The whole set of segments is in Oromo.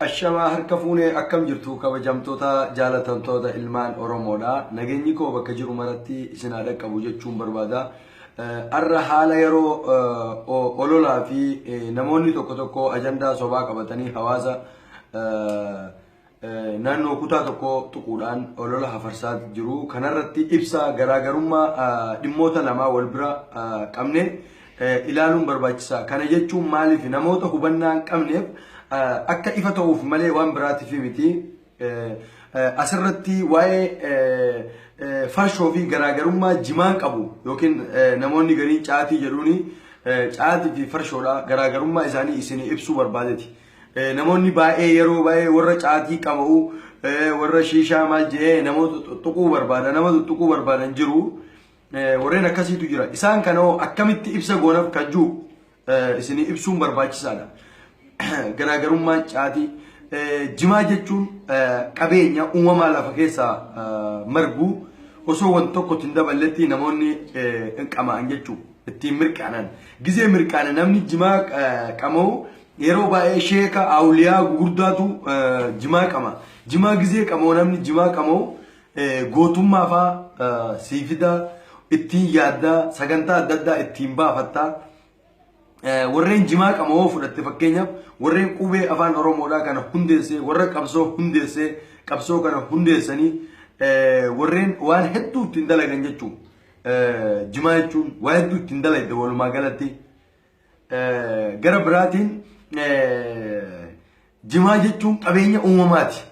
Ashamaa harka fuunee akkam jirtu kabajamtoota jaalatamtoota ilmaan Oromoodha. Nageenyi koo bakka jiru maratti isin haa dhaqqabu jechuun barbaada. Har'a haala yeroo ololaa fi namoonni tokko tokko ajandaa sobaa qabatanii hawaasa naannoo kutaa tokkoo tuquudhaan olola hafarsaa jiru. Kanarratti ibsa garaagarummaa dhimmoota lamaa wal bira qabne ilaaluun barbaachisaa. Kana jechuun maaliif namoota hubannaa hin qabneef akka ifa ta'uuf malee waan biraatiif miti. Asirratti waa'ee farshoo fi garaagarummaa jimaan qabu yookiin namoonni gariin caatii jedhuuni caatii fi farshoodha garaagarummaa isaanii isinii ibsuu barbaadeti. Namoonni baay'ee yeroo baay'ee warra caatii qama'u warra shiishaa maal jedhee namoota tuttuquu barbaada nama tuttuquu barbaadan jiru. Warreen akkasiitu jira. Isaan kana hoo akkamitti ibsa goonaf kan jiru isinii ibsuun barbaachisaadha. Garaagarummaan caatii jimaa jechuun qabeenya uumamaa lafa keessaa margu osoo wanti tokko ittiin daballetti namoonni hin qama'an jechuudha. Ittiin mirqaanan. Gizee mirqaana namni jimaa qama'u yeroo baay'ee sheeka awliyaa gugurdaatu jimaa qama. Jimaa gizee qama'u namni jimaa qama'u gootummaa faa sii fida ittiin yaaddaa sagantaa adda addaa ittiin baafattaa. Warreen jimaa qama'oo fudhatte fakkeenyaaf warreen qubee afaan Oromoodhaa kana hundeessee warra qabsoo hundeessee qabsoo kana hundeessanii warreen waan hedduu ittiin dalagan jechuudha. Jimaa jechuun waa hedduu ittiin dalagde walumaa galatti. Gara biraatiin jimaa jechuun qabeenya uumamaati.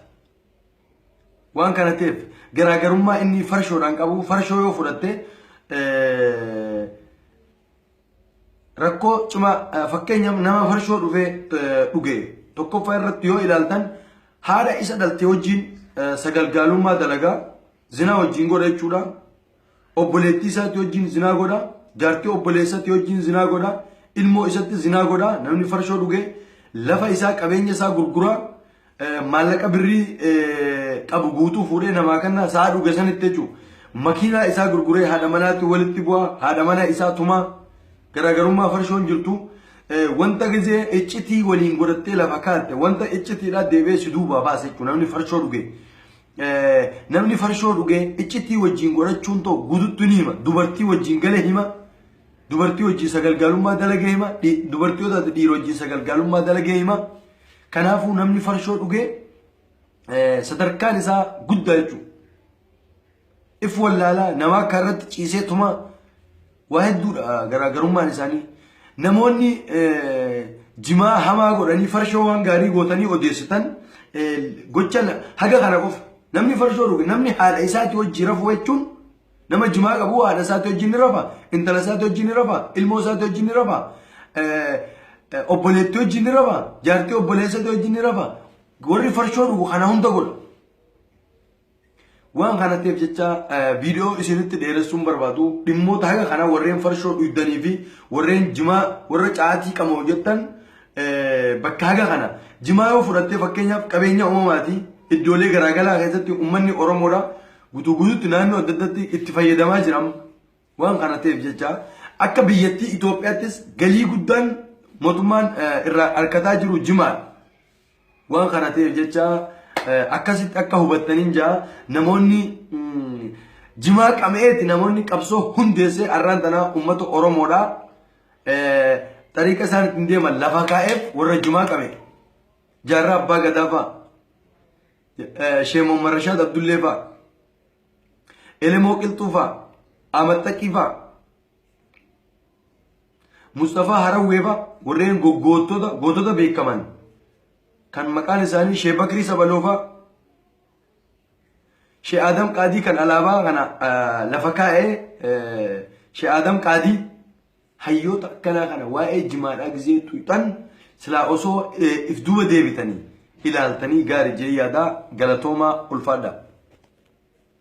Waan kana ta'eef garaagarummaa inni farshoodhaan qabu farshoo yoo fudhatte rakkoo cimaa fakkeenyaaf nama farshoo dhufee dhuge tokkoffaa irratti yoo ilaaltan haadha isa dhalte wajjin sagalgaalummaa dalagaa zinaa wajjin godha jechuudha. Obboleettii isaatti wajjin zinaa godha. Jaartii obboleessatti wajjin zinaa godha. Ilmoo isatti zinaa godha. Namni farshoo dhuge lafa isaa qabeenya isaa gurgura. Maallaqa birrii qabu guutuu fuudhee namaa kenna sa'a dhuge sanitti jechuudha. Makiinaa isaa gurguree haadha manaatti walitti bu'a. Haadha mana isaa tumaa. Garaagarummaa farshoon jirtu. Wanta gizee iccitii waliin godhattee lafa kaatte wanta iccitiidhaa deebi'ee si duubaa baasa jechuudha. Namni farshoo dhuge. Namni farshoo dhuge iccitii wajjin godhachuun ta'u guututti ni hima. Dubartii wajjin gale hima. Dubartii wajjin sagalgaalummaa dalage hima. Dubartii yoo taate dhiira wajjin sagalgaalummaa dalage hima. Kanaafuu namni farshoo dhugee sadarkaan isaa guddaa jechuudha. If wallaalaa nama akka irratti ciisee tumaa waa hedduudha garaagarummaan isaanii. Namoonni jimaa hamaa godhanii farshoo waan gaarii gootanii odeessitan gocha haga kana qofa. Namni farshoo dhuge namni haadha isaati wajjin rafu jechuun nama jimaa qabu haadha isaati wajjin ni rafa, intala isaati wajjin ni rafa, ilmoo isaati wajjin ni rafa, obboleettii wajjin ni rafa, jaartii obboleessati wajjin ni rafa. Warri farshoo dhugu kana hunda godha. Waan kana ta'eef jecha viidiyoo isinitti dheeressuun barbaadu dhimmoota haga kana warreen farshoo dhuydanii fi warreen jimaa warra caatii qamoo jettan bakka haga kana jimaa yoo fudhattee fakkeenyaaf qabeenya uumamaati iddoolee garaagaraa keessatti uummanni Oromoodha guutuu guutuutti naannoo adda addaatti itti fayyadamaa jira. Waan kana ta'eef jecha akka biyyattii Itoophiyaattis galii guddaan mootummaan irraa argataa jiru jimaadha. Waan kana ta'eef jecha akkasitti akka hubattaniin jaa namoonni jimaa qama'eeti namoonni qabsoo hundeessee arraan tanaa uummata Oromoodha. Xariiqa isaan ittiin deeman lafa kaa'eef warra jimaa qame. Jaarraa Abbaa Gadaa fa'a. Sheeh Muhammad Rashaad Abdullee fa'a. Elemoo Qilxuu fa'a. Ahmad Xaqii fa'a. Mustafaa Harawwee fa'a warreen goggoottota gootota beekaman kan maqaan isaanii Sheeh Bakrii Sabaloo fa'a. Sheeh Adam Qaadii kan alaabaa kana lafa kaa'ee Sheeh Adam Qaadii hayyoota akkanaa kana waa'ee jimaadhaa gizee tuqxan silaa osoo if duuba deebitanii ilaaltanii gaarii jee yaadaa galatoomaa ulfaadhaa.